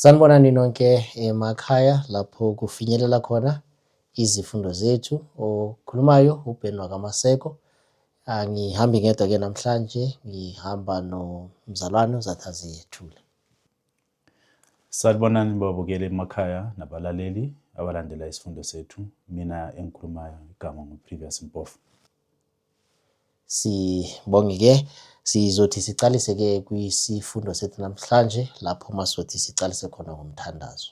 Sanibonani nonke emakhaya lapho kufinyelela khona izifundo zethu. Okhulumayo uBen wakaMaseko. Angihambi ngedwa ke namhlanje, ngihamba nomzalwane ozathi azethule. Salibonani babukeli emakhaya nabalaleli abalandela isifundo sethu. Mina engikhulumayo igama nguPrevious Mpofu. Sibonge ke sizothi siqalise ke kwisifundo sethu namhlanje lapho masizothi siqalise khona ngomthandazo.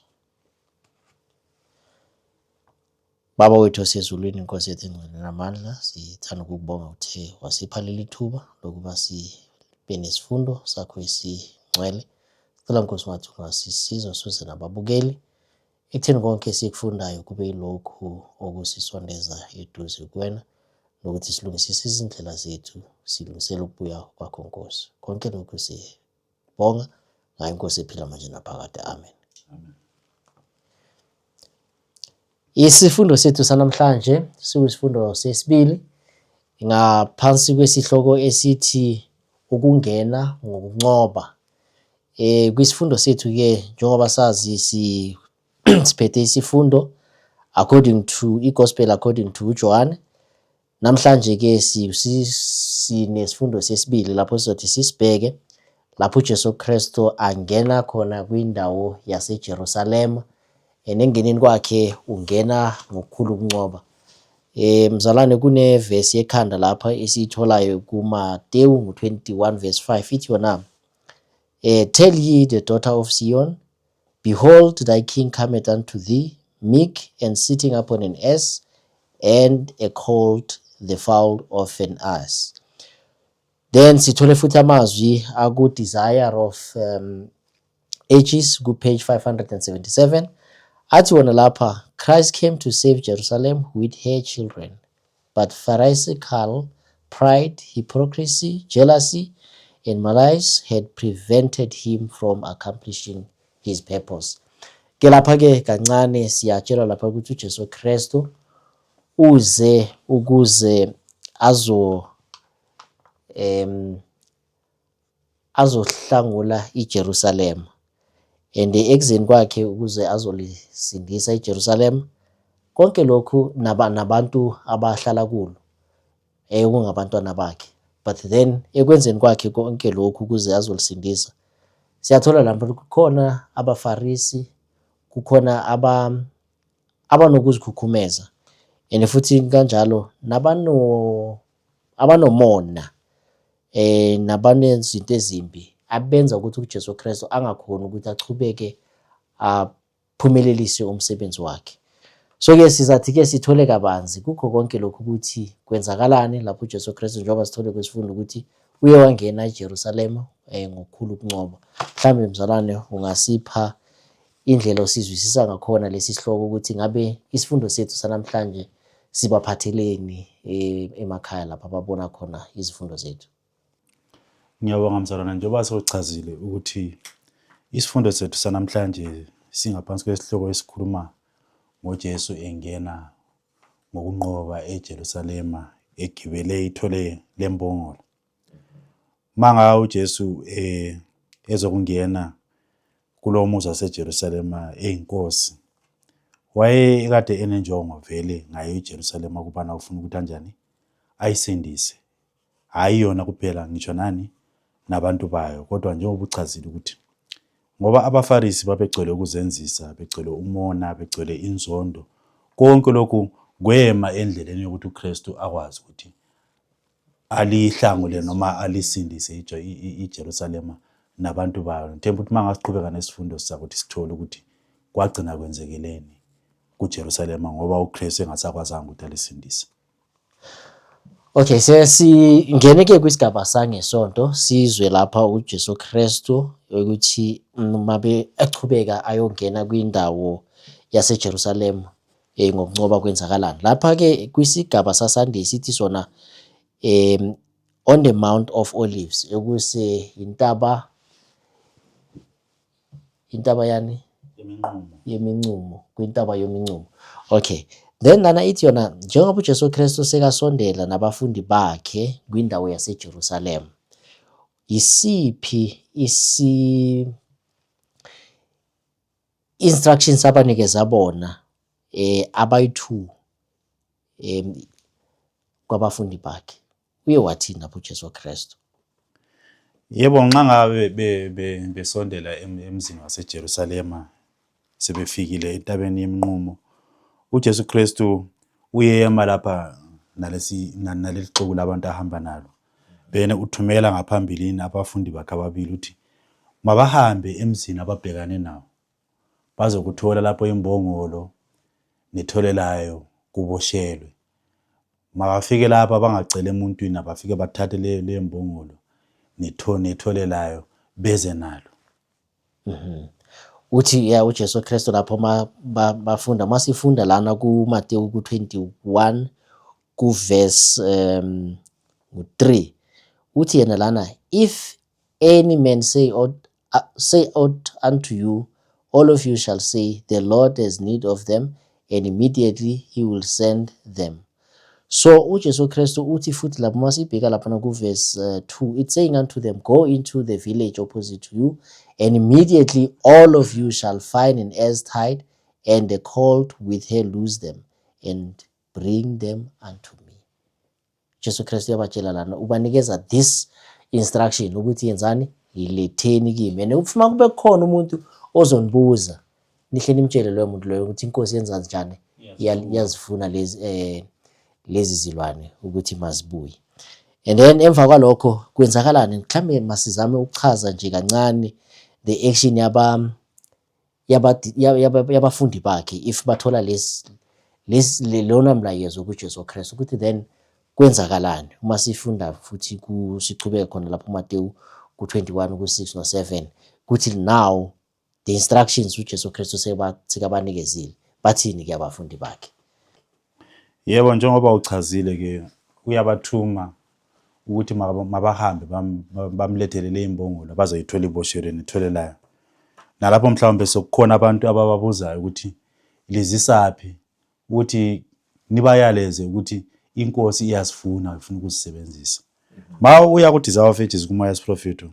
Baba wethu osezulwini, Nkosi yethu engcwele namandla, sithanda ukukubonga uthe wasipha leli thuba lokuba sibe nesifundo sakho esingcwele. Sicela Nkosi ngathi ungasisiza usize nababukeli ekutheni konke esikufundayo kube yilokhu okusisondeza eduze kuwena nokuthi silungisise izindlela zethu silungisele ukubuya kwakho Nkosi. Konke lokhu sibonga ngayo Nkosi ephila manje naphakade. Amen. Amen. Isifundo sethu sanamhlanje siwisifundo sesibili ngaphansi kwesihloko esithi ukungena ngokunqoba. Kwisifundo sethu ke njengoba sazi si siphethe isifundo according to i-gospel according to uJohane. Namhlanje ke sinesifundo sesibili lapho sizothi sisibheke lapho uJesu Kristu angena khona kwindawo yaseJerusalema and engeneni kwakhe ungena ngokukhulu ukunqoba. Mzalwane kunevesi yekhanda lapha esiyitholayo kuMatewu ngo-21 verse 5 ithi yona tell ye the daughter of Zion, Behold, thy king cometh unto thee, meek and sitting upon an ass, and a colt, the foal of an ass. Then sithole futhi amazwi aku-Desire of Ages ku-page 577 athi wona lapha, Christ came to save Jerusalem with her children, but Pharisaical pride, hypocrisy, jealousy, and malice had prevented him from accomplishing his purpose. Ke lapha ke kancane siyatshelwa lapha ukuthi uJesu Kristu uze ukuze azo azohlangula iJerusalema and ekuzeni kwakhe ukuze azolisindisa iJerusalema konke lokhu nabantu abahlala kulo okungabantwana bakhe but then ekwenzeni kwakhe konke lokhu ukuze azolisindisa siyathola lapho kukhona abaFarisi kukhona aba abanokuzikhukhumeza and futhi kanjalo nabano abanomona nabanezinto ezimbi abenza ukuthi uJesu Kristu angakhoni ukuthi achubeke aphumelelise umsebenzi wakhe. So-ke sizathi-ke sithole kabanzi kukho konke lokhu ukuthi kwenzakalani lapho uJesu Kristu njengoba sithole kwesifundo ukuthi uye wangena eJerusalema ngokukhulu ukunqoba. Mhlawumbe mzalwane ungasipha indlela osizwisisa ngakhona lesi sihloko ukuthi ngabe isifundo sethu sanamhlanje sibaphatheleni emakhaya lapho ababona khona izifundo zethu. Ngiyabonga mzalwana, njengoba sewuchazile ukuthi isifundo sethu sanamhlanje singaphansi kwesihloko esikhuluma ngoJesu engena ngokunqoba eJerusalema egibele ithole lembongolo. Manga uJesu ezokungena kulowo muzi waseJerusalema eyinkosi, waye ekade enenjongo vele ngayo iJerusalema ukubana ufuna ukuthi anjani ayisindise, hhayi yona kuphela ngisho nani nabantu bayo, kodwa njengoba uchazile ukuthi ngoba abaFarisi babegcwele ukuzenzisa, begcwele umona, begcwele inzondo, konke lokhu kwema endleleni yokuthi uKristu akwazi ukuthi alihlangule noma alisindise iJerusalema nabantu bayo. Ngithemba ukuthi uma ngasiqhubeka nesifundo sizakuthi sithole ukuthi kwagcina kwenzekeleni kuJerusalema ngoba uKristu engasakwazanga ukuthi alisindise. Okay, sesingene ke kwisigaba sangesonto sizwe lapha uJesu Kristu ukuthi uma echubeka ayongena kwindawo yaseJerusalema ngokunqoba kwenzakalani. Lapha ke kwisigaba saSunday sithi sona on the Mount of Olives ekuse intaba intaba yani yeminqumo kwintaba yominqumo. Okay, then lana ithi yona njengoba uJesu Kristu sekasondela nabafundi bakhe kwindawo yaseJerusalem, yisiphi isi Instructions abanikeza bona abayi-two kwabafundi bakhe. Uye wathini lapho uJesu Kristu? Yebo, nxa ngabe besondela emzini waseJerusalema, sebefikile entabeni yeminqumo, uJesu Kristu uyema lapha nalesi naleli xuku labantu ahamba nalo. Bene uthumela ngaphambilini abafundi bakhe ababili uthi mabahambe emzini ababhekane nawo. Bazokuthola lapho imbongolo nethole layo kuboshelwe. Mabafike lapha bangaceli emuntwini, abafike bathathe le mbongolo nethole layo beze nalo. Uthi ya uJesu Kristu lapho bafunda masifunda lana kuMateyu ku-21 kuverse 3, uthi yena lana, "If any man say aught unto you, all of you shall say, 'The Lord has need of them,' and immediately he will send them." So uJesu Kristu uthi futhi lapho masibheka lapha kuverse 2, it's saying unto them, "Go into the village opposite to you, and immediately all of you shall find an ass tied and a colt with her. Loose them and bring them unto me." Jesu Kristu uyabatshela lana, ubanikeza this instruction ukuthi yenzani, yiletheni kimi, and ufuna kube khona umuntu ozonibuza, nihle nimtshele loyo muntu loyo ukuthi inkosi yenza njani, iyazifuna lezi zilwane ukuthi mazibuye. And then emva kwalokho kwenzakalani? Mhlambe masizame ukuchaza nje kancane the action yabafundi bakhe if bathola lesi lona mlayezo kuJesu Kristu, ukuthi then kwenzakalani uma sifunda futhi sichubeke khona lapho uMateyu ku-21 ku-6 no-7, kuthi now the instructions uJesu Kristu sekabanikezile, bathini ke abafundi bakhe? Yebo, njengoba uchazile ke, uyabathuma ukuthi mabahambe bamlethele le imbongolo bazoyithola iboshelwe nethole layo. Nalapho mhlawumbe sekukhona abantu abababuzayo ukuthi lizisaphi, ukuthi nibayaleze ukuthi inkosi iyazifuna, ifuna ukuzisebenzisa. Ma uya ku-Desire of Ages, kuMoya Siprofetho,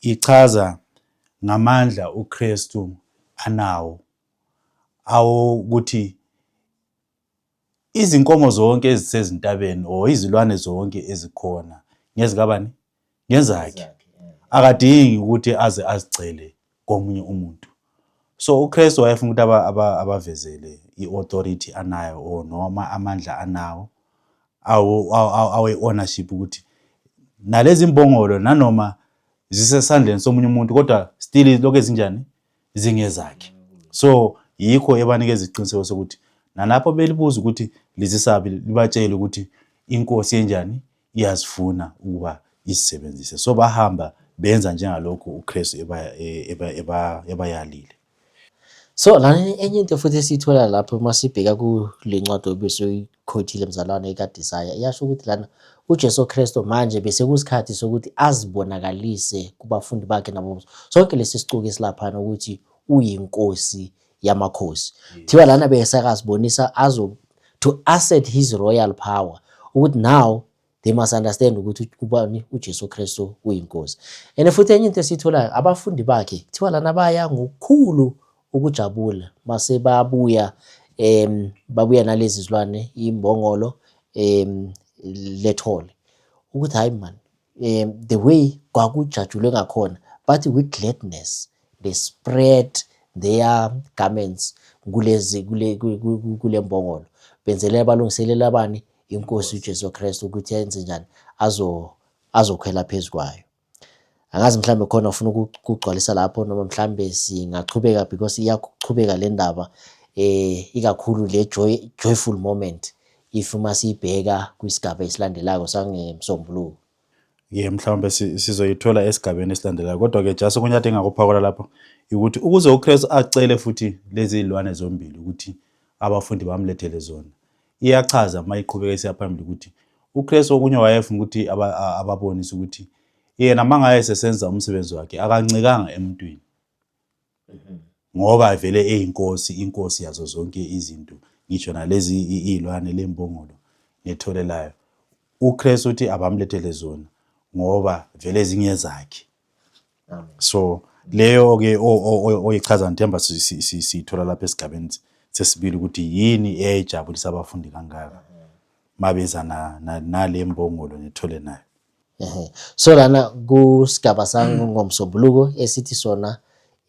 ichaza ngamandla uKristu anawo awokuthi izinkomo zonke ezisezintabeni or izilwane zonke ezikhona ngezikabani? Ngezakhe. Akadingi ukuthi aze azicele komunye umuntu. So uKristu wayefuna ukuthi abavezele i-authority anayo or noma amandla anawo awe-ownership, ukuthi nalezi mbongolo nanoma zisesandleni somunye umuntu, kodwa still lokhu ezinjani, zingezakhe. So yikho ebanikeza isiqiniseko sokuthi nalapho belibuza ukuthi lizisabi, libatshele ukuthi inkosi enjani, iyazifuna ukuba izisebenzise. So bahamba benza njengalokhu uKristu ebayalile. So lana enye into futhi esiyithola lapho uma sibheka kule ncwadi obesoyikhothile, mzalwane, kaDesire, iyasho ukuthi lana uJesu Kristu manje bese kusikhathi sokuthi azibonakalise kubafundi bakhe nabo sonke lesi sicuku esilaphana ukuthi uyinkosi yamakhosi. Kuthiwa lana besakazibonisa azo to assert his royal power, ukuthi now they must understand ukuthi ubani uJesu Kristu uyinkosi. And futhi enye into esiyitholayo, abafundi bakhe kuthiwa lana baya ngokukhulu ukujabula mase babuya, babuya nalezi zilwane, imbongolo lethole, ukuthi hayi man, the way kwakujatshulwe ngakhona, bathi with gladness they spread their garments kulezi kule mbongolo, benzelela balungiselela bani? Inkosi uJesu Kristu, ukuthi yenze njani, azokhwela phezu kwayo. Angazi mhlambe khona ufuna ukugcwalisa lapho noma mhlambe singachubeka, because iyachubeka le ndaba, ikakhulu le joyful moment if uma siyibheka kwisigaba esilandelayo sangemsombuluko. Ye, mhlawumbe sizoyithola esigabeni esilandelayo, kodwa-ke just okunye ade engakuphawula lapho ukuthi ukuze uKristu acele futhi lezi zilwane zombili ukuthi abafundi bamlethele zona, iyachaza uma iqhubeka isiya phambili ukuthi uKristu okunye wayefuna ukuthi ababonise ukuthi yena mangaye sesenza umsebenzi wakhe akancikanga emuntwini, ngoba vele eyinkosi, inkosi yazo zonke izinto, ngisho nalezi iy'lwane, lembongolo nethole layo. uKristu uthi abamlethele zona ngoba vele zingezakhe. So Leyo ke oyichaza, ngithemba siyithola lapha esigabeni sesibili ukuthi yini eyayijabulisa abafundi kangaka mabeza nale mbongolo nethole nayo. Ehhe. So lana kusigaba sangoMsombuluko esithi sona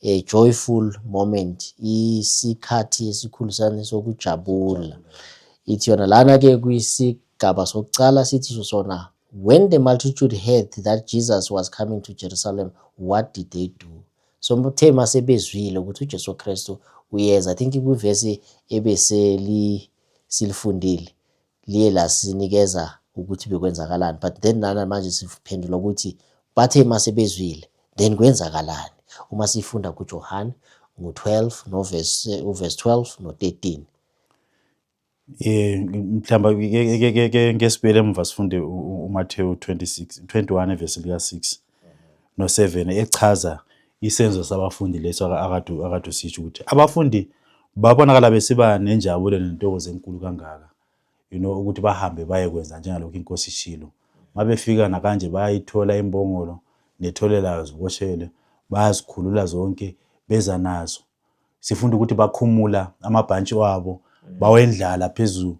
a joyful moment, isikhathi esikhulu sani sokujabula. Ithi yona lana ke kwisigaba sokucala sithi sona, when the multitude heard that Jesus was coming to Jerusalem, what did they do? So muthe masebezwile ukuthi uJesu Kristu uyeza, I think kwivesi ebeseli silifundile liye lasinikeza ukuthi bekwenzakalani, but then nana manje siphendula ukuthi bathe masebezwile, then kwenzakalani, uma sifunda kuJohn ngo-12 no-verse uverse 12 no-13. Mhlamba ke ngesibuyele emva sifunde uMathewu 26 21 evesi lika 6 no 7 echaza isenzo sabafundi leso akade usitsho ukuthi abafundi babonakala besiba nenjabulo nentokozo enkulu kangaka ukuthi bahambe baye kwenza njengalokhu inkosi ishilo. Mabefika nakanje bayayithola imbongolo nethole layo ziboshelwe, bayazikhulula zonke, beza nazo. Sifunda ukuthi bakhumula amabhantshi wabo bawendlala phezu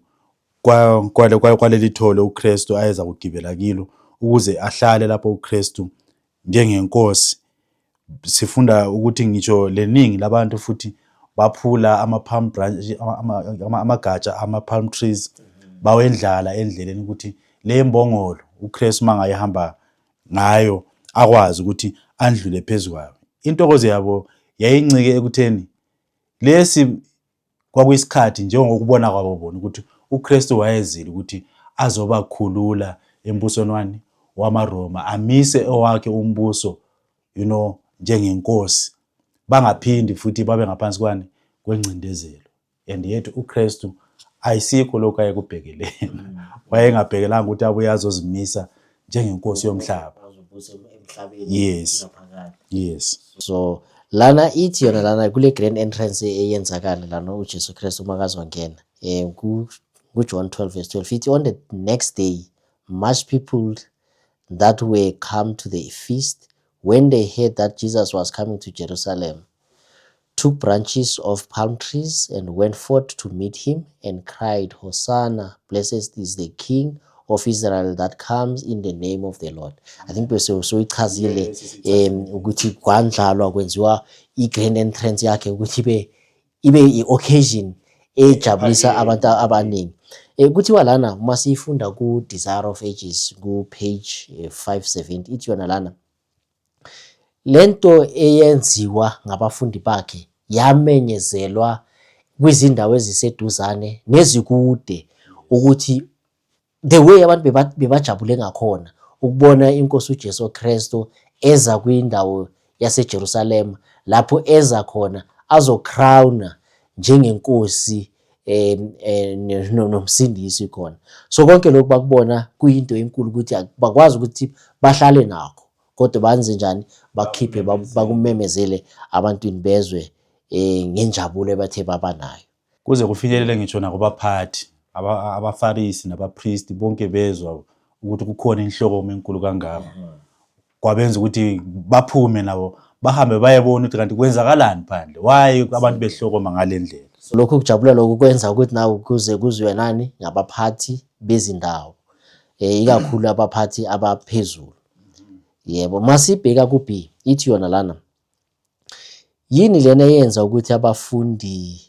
kwaleli thole uKristu ayeza kugibela kilo ukuze ahlale lapho uKristu njengenkosi. Sifunda ukuthi ngisho leningi labantu futhi baphula ama-palm branch, amagatsha ama-palm trees, bawendlala endleleni ukuthi le mbongolo uKristu mangayihamba ngayo akwazi ukuthi andlule phezu kwayo. Intokozo yabo yayincike ekutheni lesi kwakuyisikhathi, njengokubona kwabo bona, ukuthi uKristu wayezile ukuthi azobakhulula embusweni wani wamaRoma, amise owakhe umbuso njengenkosi, bangaphindi futhi babe ngaphansi kwani kwengcindezelo. And yet uKristu ayisikho lokho ayekubhekelena. Wayengabhekelanga ukuthi abuye azozimisa njengenkosi yomhlaba. Azobusa emhlabeni naphakade. So lana ithi yona lana kule grand entrance eyenzakala lana uJesu Kristu makazongena kuJohn 12 verse 12, ithi, "On the next day much people that were come to the feast, when they heard that Jesus was coming to Jerusalem, took branches of palm trees and went forth to meet him and cried, 'Hosanna, blessed is the King of Israel that comes in the name of the Lord.'" I think bese soyichazile ukuthi kwandlalwa kwenziwa i-grand entrance yakhe ukuthi ibe i-occasion ejabulisa abantu abaningi. Kuthiwa lana uma siyifunda ku Desire of Ages ku page 570, ithi yona lana lento eyenziwa ngabafundi bakhe yamenyezelwa kwizindawo eziseduzane nezikude, ukuthi the way abantu bebajabule ngakhona ukubona inkosi uJesu Kristu eza kwindawo yaseJerusalema, lapho eza khona azocrowna njengenkosi nomsindisi khona. So konke lokhu bakubona kuyinto enkulu ukuthi bakwazi ukuthi bahlale nakho, kodwa banze njani? Bakhiphe, bakumemezele abantwini bezwe ngenjabulo ebathe baba nayo. Kuze kufinyelele ngitsho nakubaphathi, abafarisi nabapristi, bonke bezwa ukuthi kukhona inhlokomo enkulu kangaka, kwabenza ukuthi baphume nabo bahambe bayebona ukuthi kanti kwenzakalani phandle, why abantu behlokoma ngale ndlela. So lokhu kujabula lokhu kwenza ukuthi nawe kuze kuzwe nani ngabaphathi bezindawo, ikakhulu abaphathi abaphezulu. Yebo, masibheka ku B, ithi yona lana yini lena eyenza ukuthi abafundi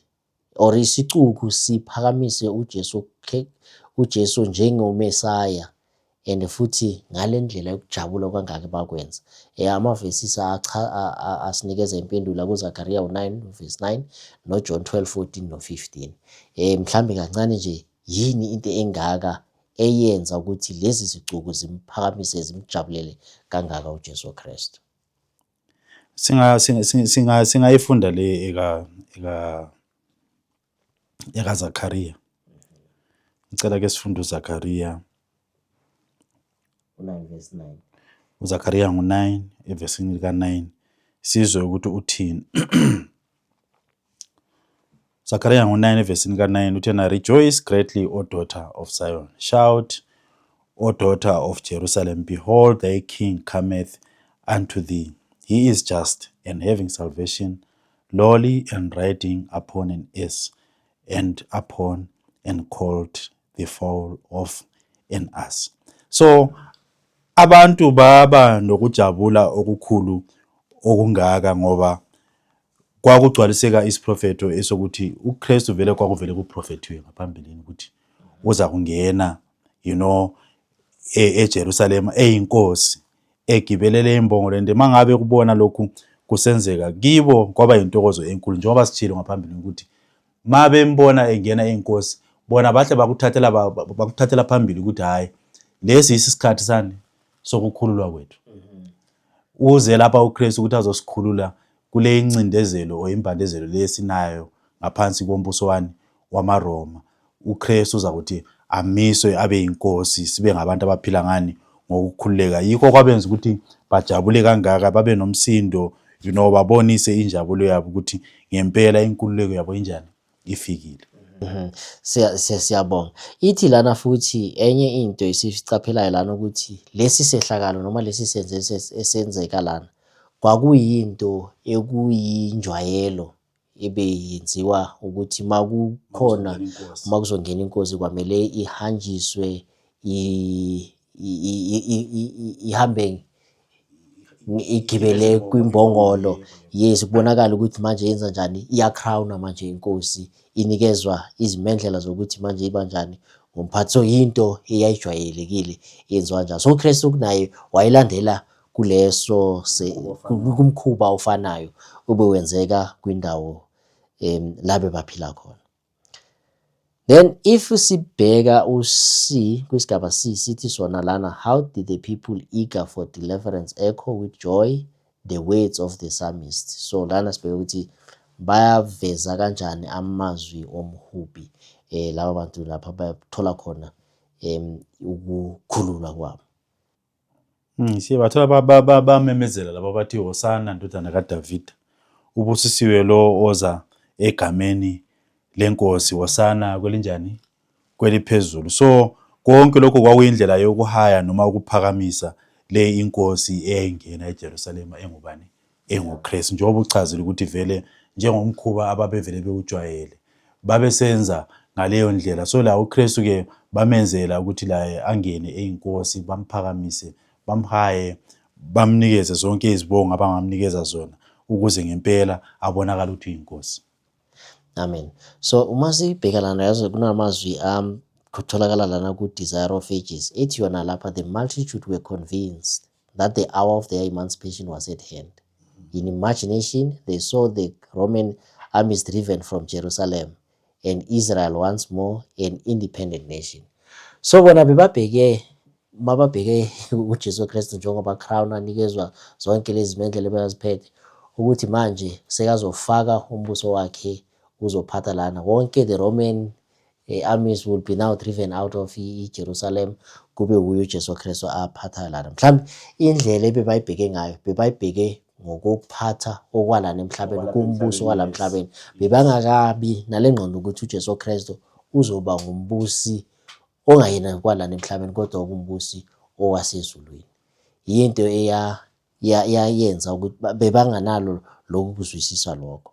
or isicuku siphakamise uJesu njengoMesaya and futhi ngale ndlela yokujabula kangaka bakwenza? Amavesi asinikeza impendulo kuZakaria u9 verse 9 noJohn 12 14 no15. Mhlambe kancane nje, yini into engaka eyenza ukuthi lezi zicuku zimphakamise, zimjabulele kangaka uJesu Kristu? Singayifunda le eka Zakaria. Ngicela ke sifunde uZakaria. U9 verse 9. uZakaria ngo9 evesini lika 9, sizwe ukuthi uthini. Zakaria ngo9 evesini ka9 uthi na, "Rejoice greatly, O daughter of Zion. Shout, O daughter of Jerusalem. Behold, thy king cometh unto thee. He is just and having salvation, lowly and riding upon an ass, and upon and called the foal of an ass. So abantu baba nokujabula okukhulu okungaka ngoba kwakugcwaliseka isiprofetho esokuthi uKristu vele kwakuvele kuprofethiwe ngaphambilini ukuthi uza kungena eJerusalema eyinkosi egibelele imbongolo. And mangabe kubona lokhu kusenzeka kibo, kwaba intokozo enkulu, njengoba sitshilo ngaphambili ukuthi ma bembona engena inkosi, bona bahle bakuthathela phambili ukuthi hhayi, lesi yisikhathi sani sokukhululwa kwethu. Uze lapha uKristu ukuthi azosikhulula kule incindezelo or imbandezelo lesinayo ngaphansi kombuso wani wamaRoma. uKristu uza kuthi amiswe abe yinkosi, sibe ngabantu abaphila ngani ngokukhululeka. Yikho kwabenza ukuthi bajabule kangaka, babe nomsindo, babonise injabulo yabo ukuthi ngempela inkululeko yabo injani, ifikile. Siyabonga. Ithi lana futhi enye into esicaphelayo lana ukuthi lesi sehlakalo noma lesi senzo esenzeka lana kwakuyinto ekuyinjwayelo ebeyenziwa ukuthi makukhona uma kuzongena inkosi kwamele ihanjiswe, ihambe igibele kwimbongolo. Yes, kubonakala ukuthi manje yenza njani, iya-crown manje inkosi, inikezwa izimendlela zokuthi manje iba njani ngumphathi. So yinto eyayijwayelekile yenziwa njalo. So uKristu naye wayelandela kuleso kumkhuba ofanayo ube wenzeka kwindawo la bebaphila khona. Then if sibheka u-C, kwisigaba C, sithi sona lana, how did the people eager for deliverance echo with joy the words of the psalmist? So lana sibheka ukuthi bayaveza kanjani amazwi omhubi laba bantu lapha bayathola khona ukukhululwa kwabo. Siye bathola bamemezela laba bathi, "Hosana ndodana kaDavida, ubusisiwe lo oza egameni lenkosi, hosana kwelinjani, kweliphezulu." So konke lokho kwakuyindlela yokuhaya noma ukuphakamisa le inkosi eyayingena eJerusalema engubani, enguKristu, njengoba uchazile ukuthi vele njengomkhuba ababevele bewujwayele babesenza ngaleyo ndlela. So la uKristu ke bamenzela ukuthi laye angene eyinkosi, bamphakamise, bamhaye, bamnikeze zonke izibongo abangamnikeza zona ukuze ngempela abonakale ukuthi uyinkosi. Amen. So uma sibheka lana, yazi kunamazwi kutholakala lana ku-Desire of Ages, ethi yona lapha, the multitude were convinced that the hour of their emancipation was at hand. In imagination they saw the Roman armies driven from Jerusalem and Israel once more an independent nation. So bona bebabheke, mababheke uJesu Kristu njengoba crown anikezwa zonke lezi mendlela ebekaziphethe ukuthi manje sekazofaka umbuso wakhe, uzophatha lana wonke, the Roman armies will be now driven out of iJerusalem, kube wuye uJesu Kristu aphatha lana. Mhlawumbe indlela ebebayibheke ngayo, bebayibheke ngokuphatha okwalana emhlabeni, kumbuso wala emhlabeni. Bebangakabi nale ngqondo ukuthi uJesu Kristu uzoba ngumbusi ongayena kwalana emhlabeni kodwa umbusi owasezulwini. Yinto eya yayenza ukuthi bebanganalo lokhu kuzwisisa lokho.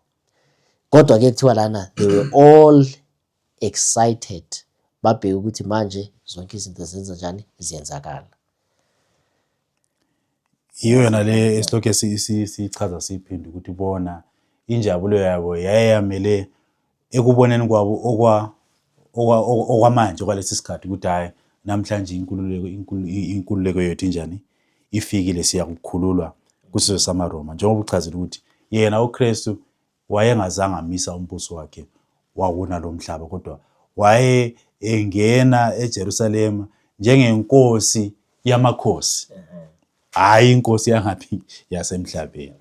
Kodwa ke kuthiwa lana they were all excited, babheke ukuthi manje zonke izinto zenza njani, ziyenzakala. Yiyo yona le esilokhu siyichaza siyiphinde ukuthi bona injabulo yabo yayeyamele ekuboneni kwabo okwamanje kwalesi sikhathi ukuthi hhayi, namhlanje inkululeko yethu injani, ifikile, siyakukhululwa kusizwe samaRoma. Njengoba uchazile ukuthi yena uKristu wayengazange amisa umbuso wakhe wawona lo mhlaba, kodwa waye engena eJerusalema njengenkosi yamakhosi, hhayi inkosi yangaphi, yasemhlabeni.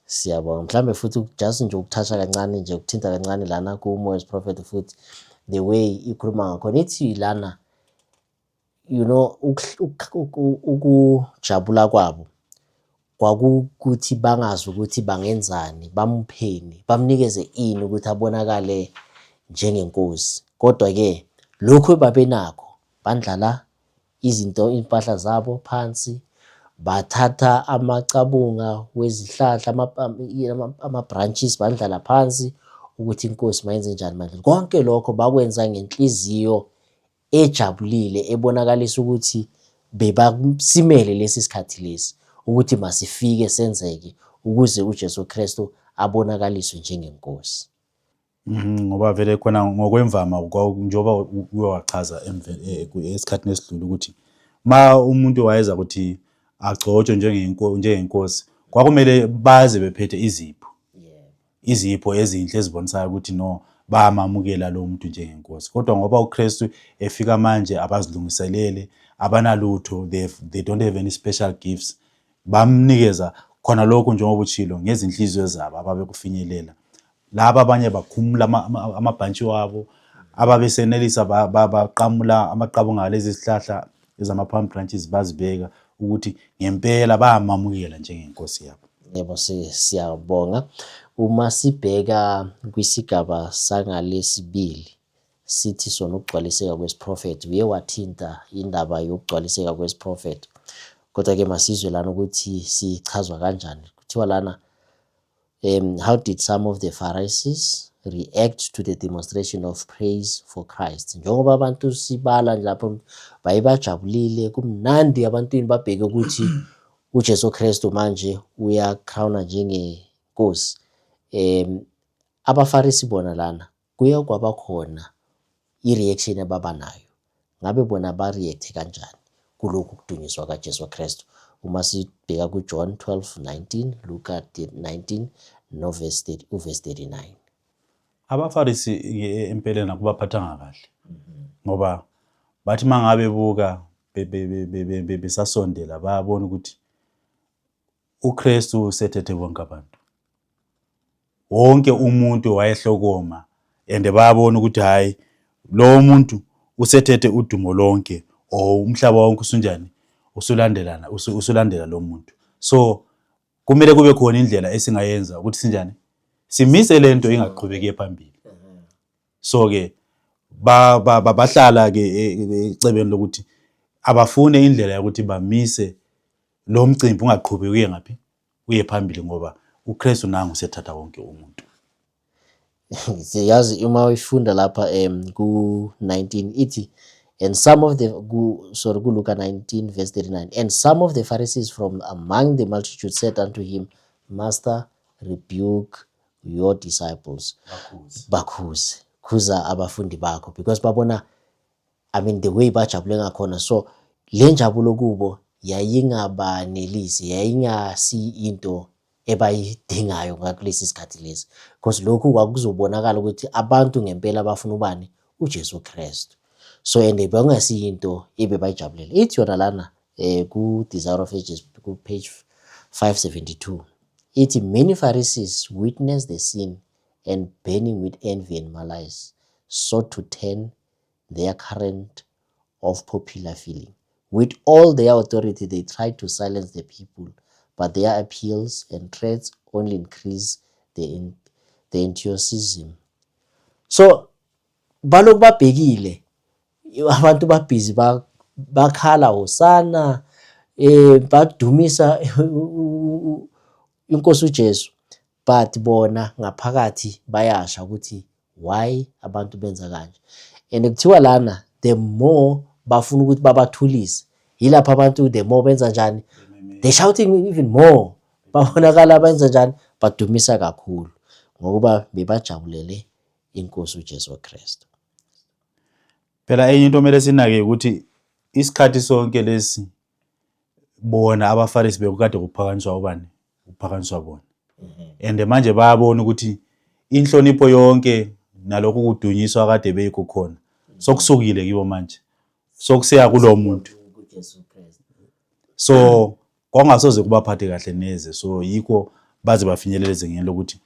Siyabonga. Mhlambe futhi just nje ukuthatha kancane nje, ukuthinta kancane lana ku-Moy's Prophet futhi, the way ikhuluma ngakhona, ithi lana ukujabula kwabo kwakukuthi bangazi ukuthi bangenzani, bamupheni, bamnikeze ini ukuthi abonakale njengenkosi. Kodwa-ke lokhu babenakho, bandlala izinto, impahla zabo phansi, Bathatha amacabunga wezihlahla, ama-branches bandlala phansi ukuthi inkosi mayenze njani manje. Konke lokho bakwenza ngenhliziyo ejabulile ebonakalisa ukuthi bebasimele lesi sikhathi lesi ukuthi masifike senzeke ukuze uJesu Kristu abonakaliswe njengenkosi. Ngoba vele khona ngokwemvama njengoba uye wachaza esikhathini esidlule ukuthi ma umuntu wayeza ukuthi agcotshwe njengenkosi kwakumele baze bephethe izipho. Izipho ezinhle ezibonisayo ukuthi no bayamamukela lo muntu njengenkosi. Kodwa ngoba uKristu efika manje abazilungiselele, abanalutho, they don't have any special gifts. Bamnikeza khona lokhu njengoba utshilo ngezinhliziyo zabo ababekufinyelela. Laba abanye bakhumula amabhantshi wabo, ababesenelisa baqamula amaqabunga alezi zihlahla ezama-palm branches bazibeka ukuthi ngempela bayamamukela njengenkosi yabo. Yebo, siyabonga. Uma sibheka kwisigaba sangalesibili sithi sona ukugcwaliseka kwesiprofetho, uye wathinta indaba yokugcwaliseka kwesiprofetho. Kodwa-ke masizwe lana ukuthi sichazwa kanjani. Kuthiwa lana how did some of the Pharisees react to the demonstration of praise for Christ? Njengoba abantu sibala lapho baye bajabulile, kumnandi abantwini babheke ukuthi uJesu Kristu manje uyacrownwa njengenkosi. AbaFarisi bona lana kuye kwaba khona i-reaction ababa nayo. Ngabe bona ba-react kanjani kulokhu kudunyiswa kaJesu Kristu? Uma sibheka kuJohn 12:19, Luka 19 no-verse uverse 39. AbaFarisi empeleni akubaphathanga kahle ngoba bathi mangabe buka besasondela bayabona ukuthi uKristu usethethe bonke abantu. Wonke umuntu wayehlokoma and bayabona ukuthi hayi lo muntu usethethe udumo lonke or umhlaba wonke usunjani usulandelana usulandela lo muntu. So kumele kube khona indlela esingayenza ukuthi sinjani simise lento ingaqhubeki phambili. So ke bahlala ke ecebeni lokuthi abafune indlela yokuthi bamise lo mcimbi ungaqhubeki uye ngaphi uye phambili ngoba uKristu nangu usethatha wonke umuntu. Siyazi uma uyifunda lapha ku-19 ithi and some of the ku, sorry kuLuka 19 verse 39, and some of the Pharisees from among the multitude said unto him, Master, rebuke your disciples. Bakhuze, khuza abafundi bakho, because babona, I mean, the way bajabule ngakhona. So le njabulo kubo yayingabanelisi, yayingasi into ebayidingayo ngakulesi sikhathi lesi, because lokhu kwakuzobonakala ukuthi abantu ngempela bafuna ubani? uJesu Kristu. So and bekungasiyo ebebayijabulela. Ithi yona lana ku Desire of Ages ku page 572 ithi many Pharisees witnessed the scene and burning with envy and malice sought to turn their current of popular feeling. With all their authority, they tried to silence the people, but their appeals and threats only increased the enthusiasm. So, balokhu babhekile abantu babhizi bakhala hosana, badumisa inkosi uJesu, but bona ngaphakathi bayasha ukuthi why abantu benza kanje. And kuthiwa lana the more bafuna ukuthi babathulise, yilapho abantu the more benza njani, they shouting even more, babonakala benza njani, badumisa kakhulu ngokuba bebajabulele inkosi uJesu Kristu. Phela enye into omele sinake ukuthi isikhathi sonke lesi bona abaFarisi bekukade kuphakanyiswa ubani? Kuphakanyiswa bona. And manje bayabona ukuthi inhlonipho yonke nalokhu kudunyiswa kade beyikho khona sokusukile kibo manje, sokusiya kulo muntu. So kwakungasoze kubaphathe kahle neze. So yikho baze bafinyelele ezingeni lokuthi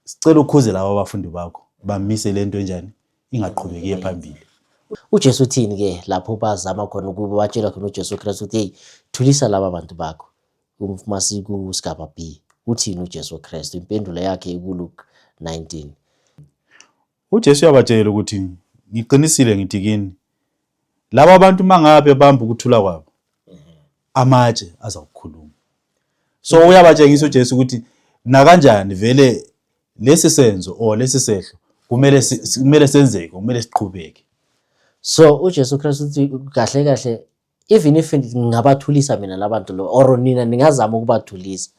sicela ukhuze laba abafundi bakho bamise lento enjani ingaqhubeki iye phambili. UJesu uthini ke lapho bazama khona ukuba batshela khona uJesu Kristu ukuthi hey, thulisa laba bantu bakho? Masiku sigaba B, uthini uJesu Kristu? Impendulo yakhe ikuLuke 19. UJesu uyabatshela ukuthi ngiqinisile ngithi kini, laba bantu mangabe bamba ukuthula kwabo, Amatshe azakukhuluma. So uyabatshengisa uJesu ukuthi nakanjani vele lesi senzo or lesi sehlo kumele kumele senzeke, kumele siqhubeke. So uJesu Kristu uthi kahle kahle, even if ngingabathulisa mina labantu lo or nina ningazama ukubathulisa,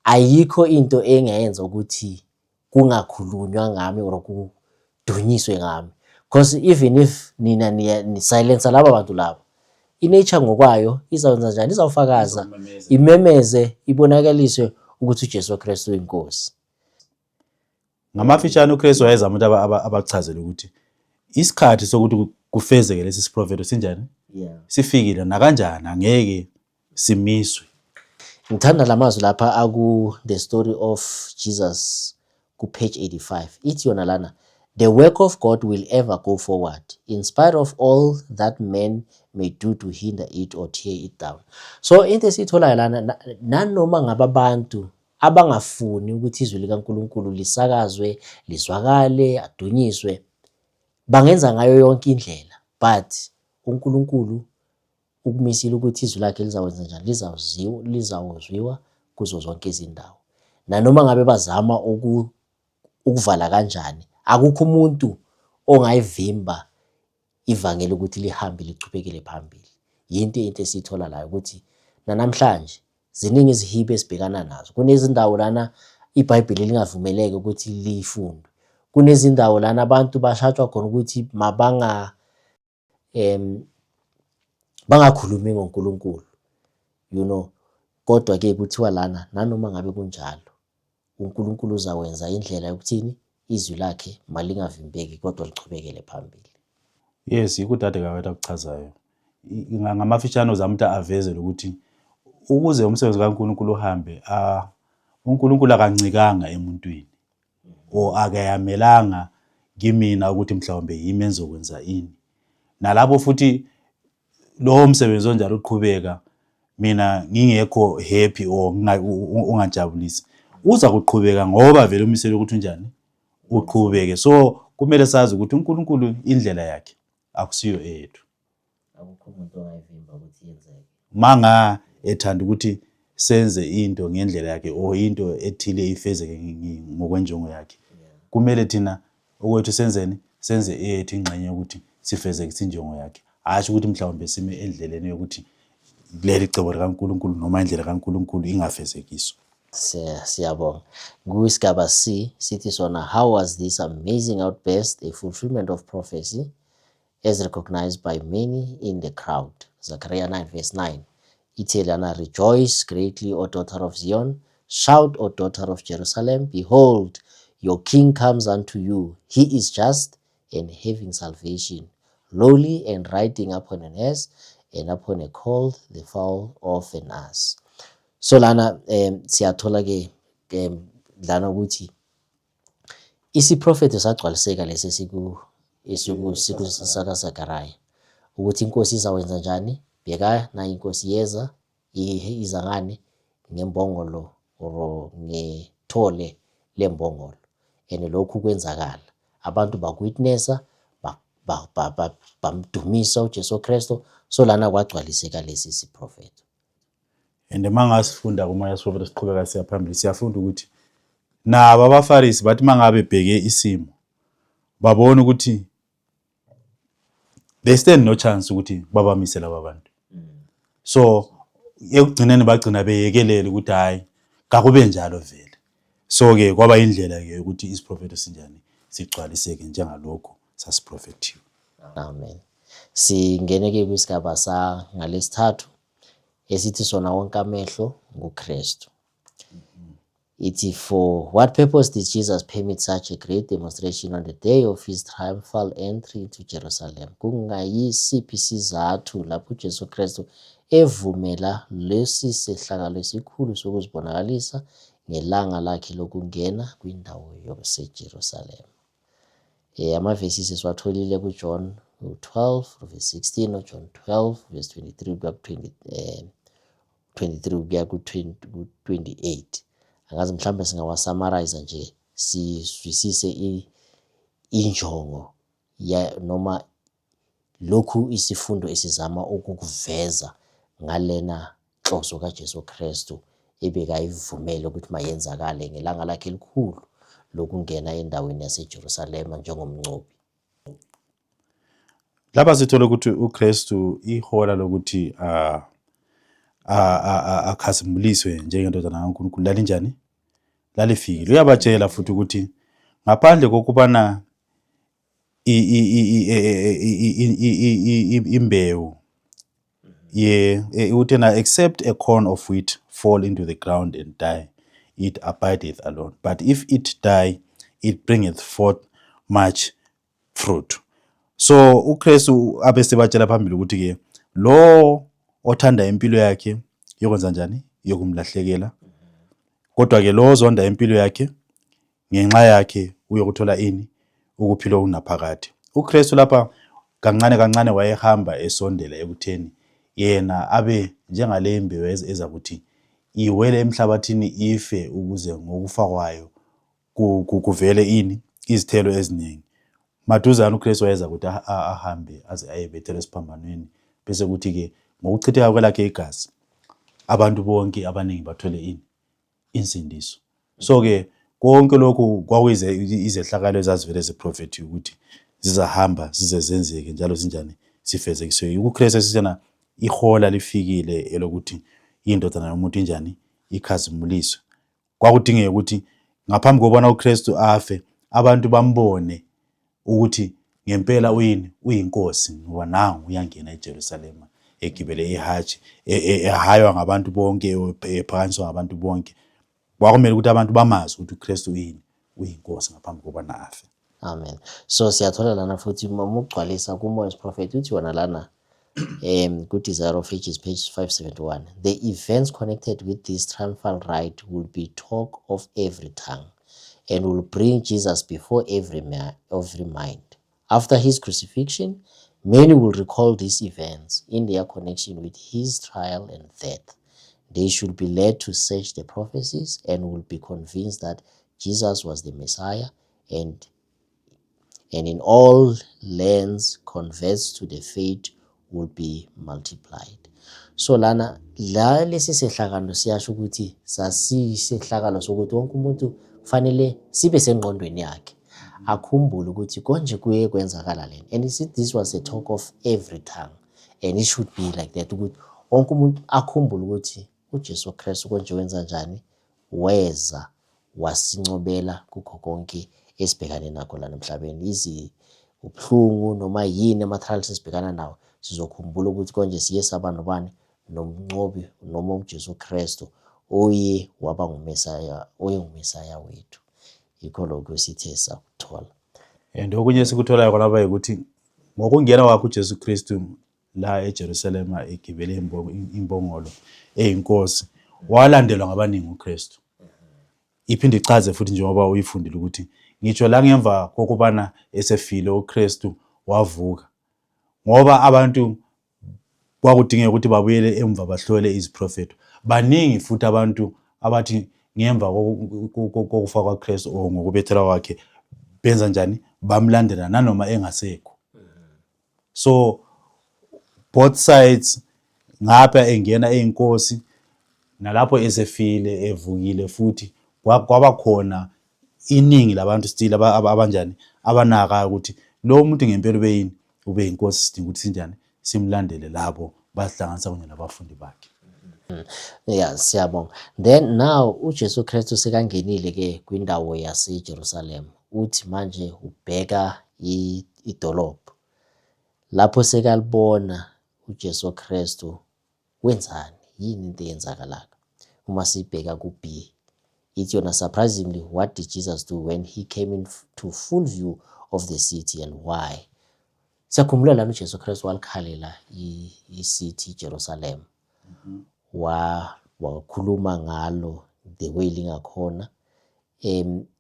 ayikho into engayenza ukuthi kungakhulunywa ngami or kudunyiswe ngami, because even if nina ni-silence laba bantu laba, i-nature ngokwayo izawwenza njani? Izawufakaza. Izomemeza. Imemeze, ibonakaliswe ukuthi uJesu Kristu uyinkosi. Ngamafishane, uKristu wayezama ukuthi abachazele ukuthi isikhathi sokuthi kufezeke lesi siprofetho sinjani? Sifikile, nakanjani angeke simiswe. Ngithanda lamazwi lapha aku The Story of Jesus ku page 85. Ithi yona lana, "The work of God will ever go forward in spite of all that men may do to hinder it or tear it down." So into esiyitholayo lana, nanoma ngabe abantu abangafuni ukuthi izwi likaNkulunkulu lisakazwe, lizwakale, adunyiswe, bangenza ngayo yonke indlela, but uNkulunkulu ukumisile ukuthi izwi lakhe lizakwenza njani? Lizawuziwa, lizawuzwiwa kuzo zonke izindawo. Nanoma ngabe bazama ukuvala kanjani, akukho umuntu ongayivimba ivangeli ukuthi lihambe lichubekele phambili. Yinto into esiyithola la ukuthi nanamhlanje ziningi izihibe esibhekana nazo. Kunezindawo lana iBhayibheli lingavumeleki ukuthi lifundwe. Kunezindawo lana abantu bashatshwa khona ukuthi mabanga bangakhulumi ngoNkulunkulu. Kodwa ke kuthiwa lana, nanoma ngabe kunjalo, uNkulunkulu uzawenza indlela yokuthini izwi lakhe malingavimbeki kodwa lichubekele phambili. Yes, yikho udade kawethu akuchazayo. Ngamafishane uzama ukuthi avezele ukuthi ukuze umsebenzi kaNkulunkulu uhambe, uNkulunkulu akancikanga emuntwini or akayamelanga kimina ukuthi mhlawumbe yimi engizokwenza ini. Nalapho futhi lowo msebenzi onjalo uqhubeka mina ngingekho happy or ungajabulisi, uza kuqhubeka ngoba vele umisele ukuthi unjani uqhubeke. So kumele sazi ukuthi uNkulunkulu indlela yakhe akusiyo eyethu. Akukho umuntu ongayivimba ukuthi yenzeke. Manga ethanda ukuthi senze into ngendlela yakhe or into ethile ifezeke ngokwenjongo yakhe, kumele thina okwethu senzeni? Senze eyethu ingxenye yokuthi sifezekise injongo yakhe, hhayi ukuthi mhlawumbe sime endleleni yokuthi leli cebo likaNkulunkulu noma indlela kaNkulunkulu ingafezekiswa. Siyabonga. Kwisigaba C sithi sona, how was this amazing outburst a fulfillment of prophecy as recognized by many in the crowd? Zechariah 9 verse 9. Ithi lana, "Rejoice greatly, O daughter of Zion. Shout, O daughter of Jerusalem. Behold, your king comes unto you. He is just and having salvation, lowly and riding upon an ass and upon a colt, the foal of an ass." So lana siyathola ke lana ukuthi isiprofetho sagcwaliseka lesi esiku esiku siku saka Zechariah ukuthi inkosi izawenza njani. Bheka na inkosi yeza, iza ngani? Ngembongolo or ngethole lembongolo. And lokhu kwenzakala, abantu baku-witnessa, bamdumisa uJesu Kristu. So lana kwagcwaliseka lesi siprofetho. And uma ngasifunda kumoya siprofetho, siqhubeka siya phambili, siyafunda ukuthi nabo abaFarisi bathi mangabe bheke isimo babona ukuthi they stand no chance ukuthi babamise laba bantu. So ekugcineni bagcina beyekelela ukuthi hayi, kakube njalo vele. So ke kwaba indlela ke ukuthi isiprofetho sinjani? Sigcwaliseke njengalokho sasiprofethiwe. Amen. Singene ke kwisigaba sa ngalesithathu esithi sona wonke amehlo nguKristu. Ithi, for what purpose did Jesus permit such a great demonstration on the day of his triumphal entry into Jerusalem? Kungayisiphi isizathu lapho uJesu Kristu evumela lesi sehlakalo esikhulu sokuzibonakalisa ngelanga lakhe lokungena kwindawo yaseJerusalema? Amavesi sesiwatholile kuJohn 12 verse 16, noJohn 12 verse 23 kuya ku-20, 23 kuya ku-28. Angazi mhlawumbe singawa-summarize nje sizwisise injongo ya noma lokhu isifundo esizama ukukuveza ngalena. inhloso kaJesu Kristu ebekayivumele ukuthi mayenzakale ngelanga lakhe elikhulu lokungena endaweni yaseJerusalema njengomnqobi. Lapha sithola ukuthi uKristu ihola lokuthi akhazimuliswe njengendodana kaNkulunkulu lalinjani? Lalifikile. Uyabatshela futhi ukuthi ngaphandle kokubana imbewu ye uthi na except a corn of wheat fall into the ground and die, it abideth alone, but if it die, it bringeth forth much fruit. So uKristu abesebatshela phambili ukuthi ke lo othanda impilo yakhe yokwenza njani, yokumlahlekela, kodwa ke lo ozonda impilo yakhe ngenxa yakhe uyokuthola ini, ukuphila okunaphakade. UKristu lapha kancane kancane wayehamba esondela ekutheni yena abe njengale mbewu ezakuthi iwele emhlabathini ife, ukuze ngokufa kwayo kuvele ini, izithelo eziningi. Maduzane uKristu wayeza ukuthi ahambe aze ayebethelwa esiphambanweni, bese kuthi-ke ngokuchitheka kwelakhe igazi abantu bonke abaningi bathole ini, insindiso. So-ke konke lokhu kwakuyize izehlakalo ezazivele ziprofethi ukuthi zizahamba zize zenzeke njalo zinjani, zifezekiswe. UKristu esithena ihola lifikile elokuthi indodana yomuntu injani, ikhazimuliswe. Kwakudingeka ukuthi ngaphambi kokubana uKristu afe abantu bambone ukuthi ngempela uyini, uyinkosi, ngoba nangu uyangena eJerusalema egibele ihashi, ehaywa ngabantu bonke, ephakanyiswa ngabantu bonke. Kwakumele ukuthi abantu bamazi ukuthi uKristu uyini, uyinkosi ngaphambi kokubana afe. Amen. So siyathola lana futhi uma ugcwalisa kuMoy's Prophet uthi wona lana ku-Desire of Ages page 571, the events connected with this triumphal ride will be talk of every tongue and will bring Jesus before every mind. After his crucifixion, many will recall these events in their connection with his trial and death. They should be led to search the prophecies and will be convinced that Jesus was the Messiah, and in all lands converts to the faith will be multiplied. So lana la lesi sehlakalo siyasho ukuthi sasisehlakalo sokuthi wonke umuntu kufanele sibe sengqondweni yakhe, akhumbule ukuthi konje kuye kwenzakala lena. And see, this was a talk of every tongue and it should be like that, ukuthi wonke umuntu akhumbule ukuthi uJesu Kristu konje wenza njani, weza wasincobela kukho konke esibhekane nakho lana emhlabeni, izi ubuhlungu noma yini, ama-trials esibhekana nawo. Sizokhumbula ukuthi konje siye saba nobani, nomnqobi noma uJesu Kristu oye waba nguMesaya, oye nguMesaya wethu. Yikho lokho sithe sakuthola. And okunye esikutholayo khona ukuthi ngokungena kwakhe uJesu Kristu la eJerusalema egibele imbongolo eyinkosi, walandelwa ngabaningi uKristu. Iphinde ichaze futhi njengoba uyifundile ukuthi ngitsho la ngemva kokubana esefile uKristu wavuka, ngoba abantu kwakudingeka ukuthi babuyele emva bahlole iziprofetho. Baningi futhi abantu abathi ngemva kokufa kwaKristu or ngokubethelwa kwakhe benza njani, bamlandela nanoma engasekho. So both sides, ngapha engena eyinkosi nalapho esefile evukile futhi, kwaba khona iningi labantu still abanjani, abanaka ukuthi lo muntu ngempela ubeyini, ube yinkosi, sidinga ukuthi sinjani, simlandele. Labo bazihlanganisa kunye nabafundi bakhe. Yeah, siyabonga. Then now uJesu Kristu sekangenile ke kwindawo yaseJerusalem. Uthi manje ubheka idolobha. Lapho sekalibona uJesu Kristu wenzani? Yini into eyenzakalayo? Uma sibheka ku-B, ithi yona, surprisingly, what did Jesus do when he came into full view of the city and why? Siyakhumbula lana uJesu Kristu walikhalela i-city Jerusalem. Wakhuluma ngalo the way lingakhona.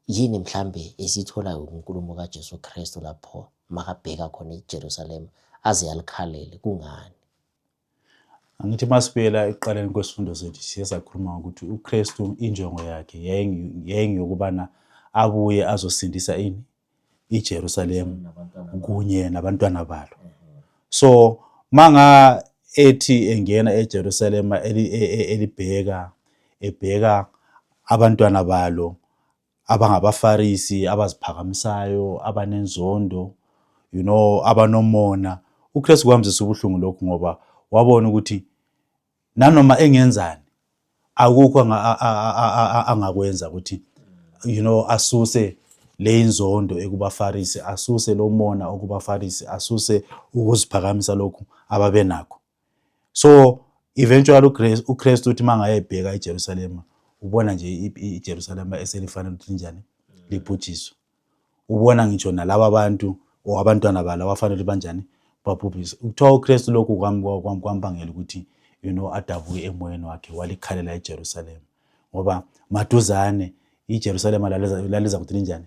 Yini mhlambe esitholayo kunkulumo kaJesu Kristu lapho makabheka khona eJerusalem aze alikhalele, kungani? Angithi masibuyela ekuqaleni kwesifundo sethu siye sakhuluma ngokuthi uKristu injongo yakhe yayingeyokubana abuye azosindisa ini, iJerusalem kunye nabantwana balo. So manga Ethi engena eJerusalema elibheka ebheka abantwana balo abangabaFarisi abaziphakamisayo, abanenzondo, abanomona. UKristu kwamzisa ubuhlungu lokhu ngoba wabona ukuthi nanoma engenzani akukho angakwenza ukuthi asuse le inzondo ekubaFarisi, asuse lo mona okubaFarisi, asuse ukuziphakamisa lokhu ababenakho. So eventually uKristu uthi mangaye ebheka iJerusalema, ubona nje iJerusalema eselifanele ukuthi linjani, libhujiswe. Ubona ngisho nalaba bantu or abantwana balo abafanele ukuthi banjani, babhubhiswe. Kuthiwa uKristu lokhu kwambangela ukuthi adabuke emoyeni wakhe, walikhalela iJerusalema, ngoba maduzane iJerusalema laliza ukuthi linjani,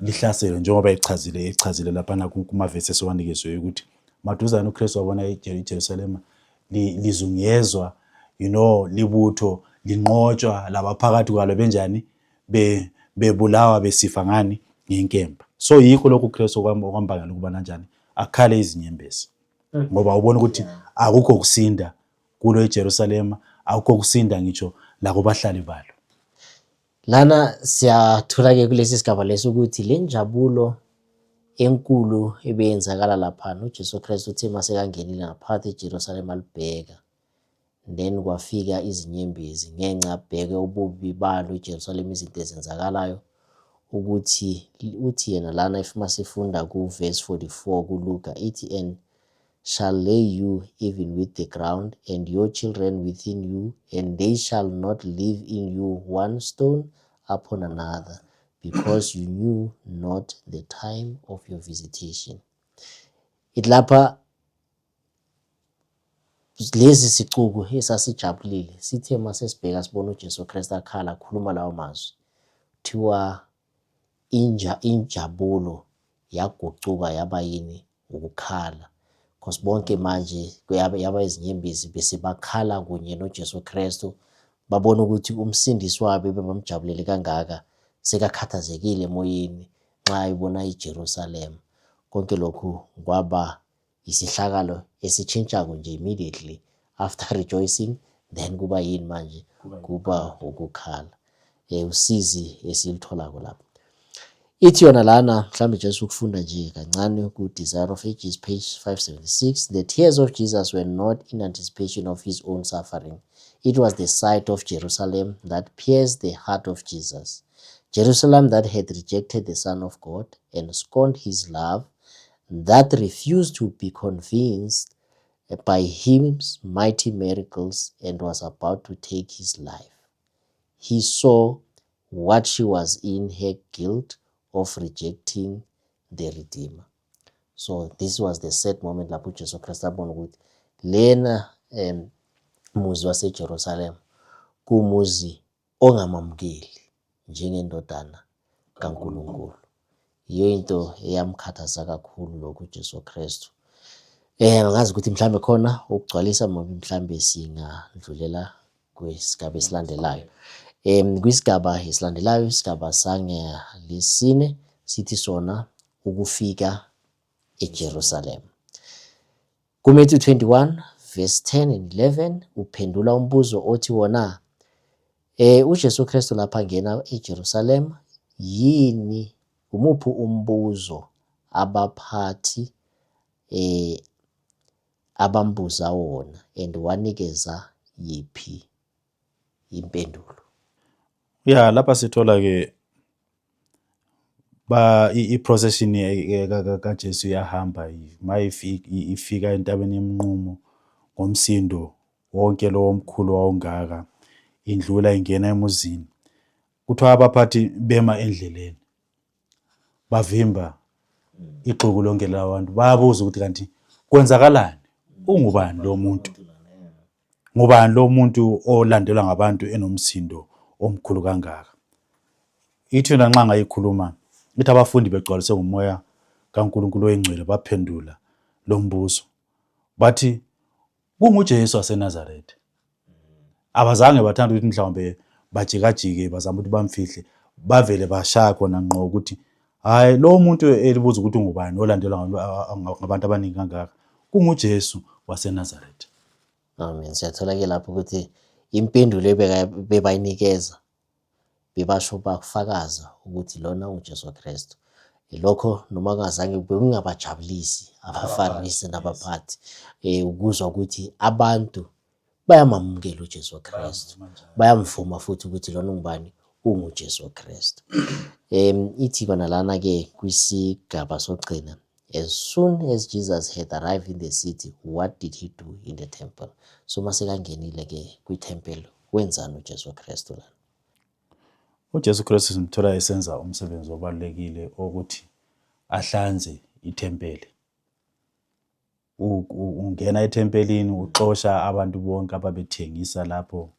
lihlaselwe, njengoba echazile laphana kumavesi esiwanikezwe ukuthi maduzane uKristu wabona iJerusalema lizungezwa libutho, linqotshwa, labaphakathi kwalo benjani, bebulawa, besifa ngani, ngenkemba. So yikho lokhu uKristu okwambangela ukuba kanjani akhale izinyembezi, ngoba ubona ukuthi akukho kusinda kulo iJerusalema, akukho kusinda ngitsho lakubahlali balo. Lana siyathola-ke kulesi sigaba lesi ukuthi le njabulo enkulu ebeyenzakala laphana, uJesu Kristu uthe uma sekangenile ngaphakathi eJerusalema alibheka, then kwafika izinyembezi ngenxa abheke ububi balo iJerusalema, izinto ezenzakalayo, ukuthi uthi yena lana if masifunda ku-verse 44 kuLuka ithi, and shall lay you even with the ground, and your children within you, and they shall not leave in you one stone upon another, because you knew not the time of your visitation. Ithi lapha lesi sicuku esasijabulile sithe mase sibheka sibona uJesu Kristu akhala akhuluma lawo mazwi, kuthiwa injabulo yagucuka yaba yini, ukukhala, because bonke manje yaba izinyembezi, bese bakhala kunye noJesu Kristu, babona ukuthi umsindisi wabo ebebamjabulele kangaka sekakhathazekile emoyeni nxa ebona iJerusalema. Konke lokhu kwaba isihlakalo esitshintshako nje immediately after rejoicing, then kuba yini manje, kuba ukukhala, usizi esilitholako lapho. Ithi yona lana mhlawumbe just ukufunda nje kancane ku-Desire of Ages page 576, the tears of Jesus were not in anticipation of his own suffering. It was the sight of Jerusalem that pierced the heart of Jesus. Jerusalem that had rejected the Son of God and scorned his love, that refused to be convinced by his mighty miracles and was about to take his life. He saw what she was in her guilt of rejecting the Redeemer. So this was the sad moment lapho uJesu Kristu abona ukuthi lena muzi waseJerusalem kumuzi ongamamukeli njengendodana kaNkulunkulu. Yiyo into eyamkhathaza kakhulu lokhu uJesu Kristu. Angazi ukuthi mhlambe khona ukugcwalisa, mhlambe singadlulela kwisigaba esilandelayo. Kwisigaba esilandelayo, isigaba sangelesine sithi sona ukufika eJerusalem. KuMatthew 21 verse 10 and 11 uphendula umbuzo othi wona uJesu Kristu lapha ngena eJerusalem, yini, umuphi umbuzo abaphathi abambuza wona and wanikeza yiphi impendulo? Ya, lapha sithola ke ba i-procession kaJesu iyahamba, mayifika ifika entabeni yeMnqumo ngomsindo wonke lo omkhulu wawungaka, indlula ingena emuzini. Kuthiwa abaphathi bema endleleni bavimba ixuku lonke labantu, bayabuza ukuthi kanti kwenzakalani, ungubani lo muntu, ngubani lo muntu olandelwa ngabantu enomsindo omkhulu kangaka? Ithi yona nxa ngayikhuluma ithi abafundi begcwaliswe ngumoya kaNkulunkulu oyingcwele baphendula lo mbuzo bathi kunguJesu waseNazaretha. Abazange bathanda ukuthi mhlawumbe bajikajike bazama ukuthi bamfihle, bavele bashaya khona ngqo ukuthi hhayi, lo muntu elibuza ukuthi ungubani olandelwa ngabantu abaningi kangaka kunguJesu waseNazaretha. Amen. Siyathola-ke lapho ukuthi impendulo bebayinikeza bebasho bakufakaza ukuthi lona uJesu Kristu. Lokho noma kungazange bekungabajabulisi abaFarisi nabaphathi ukuzwa ukuthi abantu bayamamukela uJesu Kristu, bayamvuma futhi ukuthi lona ungubani, unguJesu Kristu. Ithi kona lana-ke kwisigaba sokugcina, as soon as Jesus had arrived in the city, what did he do in the temple? So masekangenile-ke kwithempeli, wenzani uJesu Kristu lana? UJesu Kristu simthola esenza umsebenzi obalulekile wokuthi ahlanze ithempeli. Ungena ethempelini uxosha abantu bonke ababethengisa lapho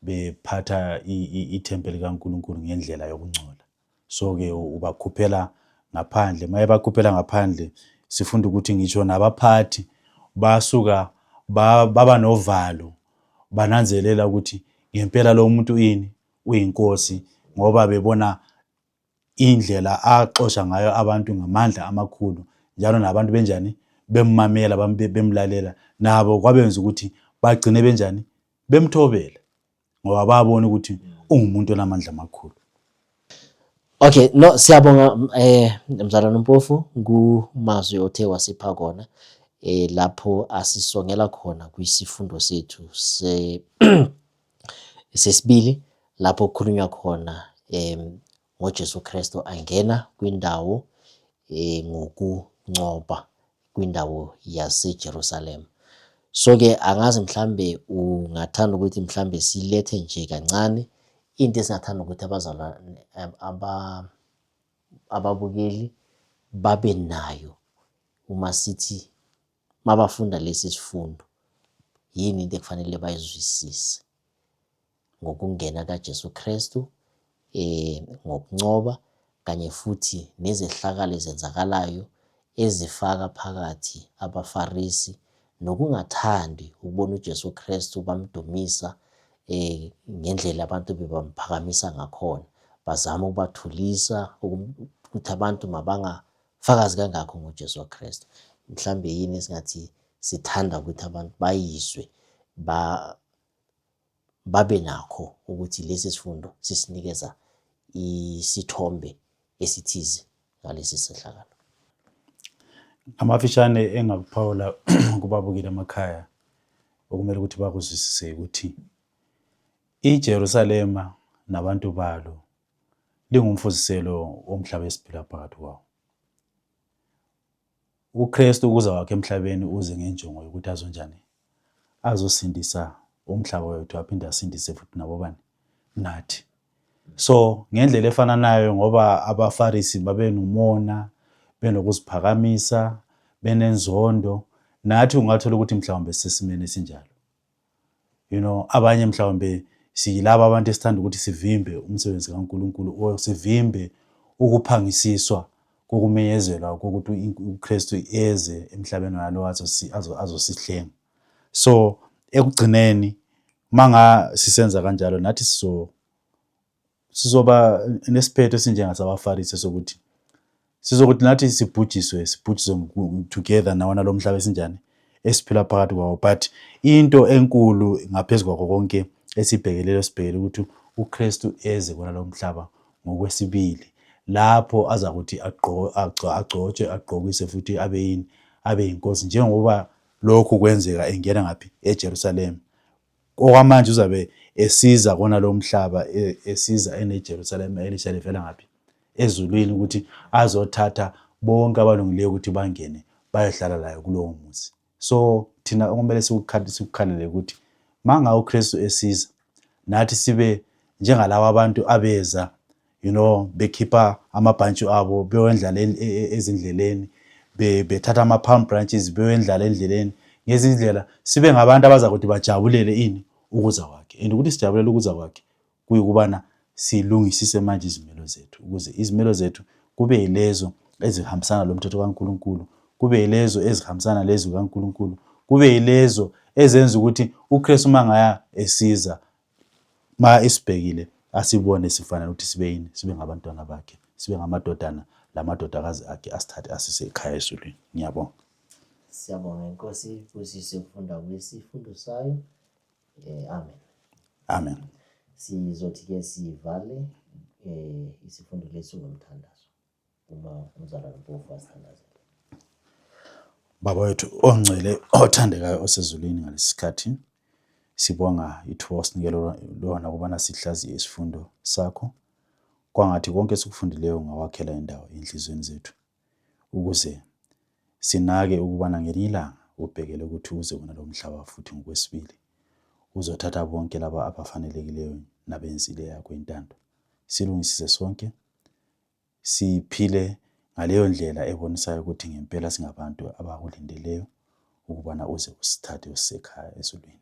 bephatha ithempeli kaNkulunkulu ngendlela yokungcola. So-ke ubakhuphela ngaphandle. Uma ebakhuphela ngaphandle sifunda ukuthi ngisho nabaphathi basuka baba novalo bananzelela ukuthi ngempela lo muntu ini uyinkosi ngoba bebona indlela axosha ngayo abantu ngamandla amakhulu njalo nabantu benjani bemmamela bemlalela nabo kwabenza ukuthi bagcine benjani bemthobela ngoba babona ukuthi ungumuntu onamandla amakhulu. Okay, no, siyabonga mzalwane Mpofu kumazwi othe wasipha kona lapho asisongela khona kwisifundo sethu se sesibili lapho kukhulunywa khona ngoJesu Kristu angena kwindawo ngokuncoba kwindawo yaseJerusalema. So-ke angazi mhlambe ungathanda ukuthi mhlambe silethe nje kancane into esingathanda ukuthi abazalwane ababukeli babe nayo uma sithi mabafunda lesi sifundo, yini into ekufanele bayizwisise ngokungena kaJesu Kristu ngokuncoba kanye futhi nezehlakalo ezenzakalayo ezifaka phakathi abaFarisi nokungathandi ukubona uJesu Kristu bamdumisa ngendlela abantu bebamphakamisa ngakhona, bazama ukubathulisa ukuthi abantu mabangafakazi kangakho ngoJesu Kristu. Mhlambe yini esingathi sithanda ukuthi abantu bayizwe ba babe nakho ukuthi lesi sifundo sisinikeza isithombe esithize ngalesi sehlakalo. Amafishane engakuphawula kubabukeli emakhaya okumele ukuthi bakuzwisise ukuthi iJerusalema nabantu balo lingumfuziselo womhlaba esiphila phakathi kwawo. UKristu ukuza kwakhe emhlabeni uze ngenjongo yokuthi azonjani? Azosindisa umhlaba wethu aphinde asindise futhi nabo bani? Nathi. So ngendlela efananayo ngoba abaFarisi babenomona, benokuziphakamisa, benenzondo, nathi ungathola ukuthi mhlawumbe sisesimeni esinjalo. You know, abanye mhlawumbe siyilaba abantu esithanda ukuthi sivimbe umsebenzi kaNkulunkulu or sivimbe ukuphangisiswa kokumenyezelwa kokuthi uKristu eze emhlabeni walo azosihlenga. So ekugcineni manga sisenza kanjalo nathi sizo sizoba nesiphetho esinjengasabaFarisi sokuthi sizokuthi nathi sibhujiswe, sibhujiswe together nawona lo mhlaba esinjani esiphila phakathi kwawo. But into enkulu ngaphezu kwakho konke esibhekelele, sibhekele ukuthi uKristu eze kona lo mhlaba ngokwesibili, lapho azakuthi agcotshwe, agqokise futhi abe yini, abe yinkosi, njengoba lokhu kwenzeka engena ngaphi eJerusalema. Okwamanje uzabe esiza kona lo mhlaba, esiza eneJerusalema elisha livela ngaphi ezulwini, ukuthi azothatha bonke abalungileyo ukuthi bangene bayohlala layo kulowo muzi. So thina okumele sikukhalele ukuthi manga uKristu esiza nathi sibe njengalaba abantu abeza, you know, bekhipha amabhantshi abo bewendlala ezindleleni, bethatha ama-palm branches bewendlala endleleni ngezindlela, sibe ngabantu abaza kuthi bajabulele ini ukuza kwakhe. And ukuthi sijabulele ukuza kwakhe kuyukubana silungisise manje izimilo zethu, ukuze izimilo zethu kube yilezo ezihambisana lo mthetho kaNkulunkulu, kube yilezo ezihambisana lezwi kaNkulunkulu, kube yilezo ezenza ukuthi uKristu uma ngaya esiza ma esibhekile asibone sifanele ukuthi sibe yini, sibe ngabantwana bakhe, sibe ngamadodana lamadodakazi akhe, asithathe asise ekhaya ezulwini. Ngiyabonga. Siyabonga inkosi ibusise ukufunda kwesifundo sayo. Amen. Amen. Sizothi ke sivale isifundo lesi ngomthandazo. Uma umzalwane Mpofu asithandazele. Baba wethu ongcwele othandekayo osezulwini, ngalesi sikhathi sibonga ithuba osinikele lona ukubana sihlaziye isifundo sakho. Kwangathi konke esikufundileyo ungawakhela indawo enhliziyweni zethu ukuze sinake ukubana ngelinye ilanga ubhekele ukuthi uze wona lo mhlaba futhi ngokwesibili uzothatha bonke laba abafanelekileyo nabenzile yakho intando. Silungisise sonke siphile ngaleyo ndlela ebonisayo ukuthi ngempela singabantu abakulindeleyo ukubana uze usithathe usisekhaya ezulwini.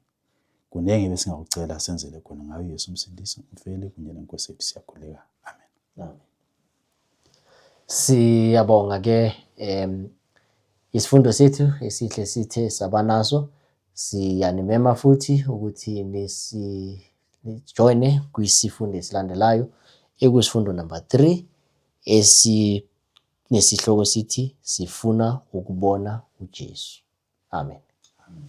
Kuningi ebesingakucela senzele khona ngayo Yesu Msindisi, umfeli kunye nenkosi yethu siyakhuleka. Amen. Amen. Siyabonga ke isifundo sethu esihle sithe sabanaso. Siyanimema futhi ukuthi nisi nijoyine kwisifundo esilandelayo ekusifundo number 3 esinesihloko sithi sifuna ukubona uJesu. Amen. Amen.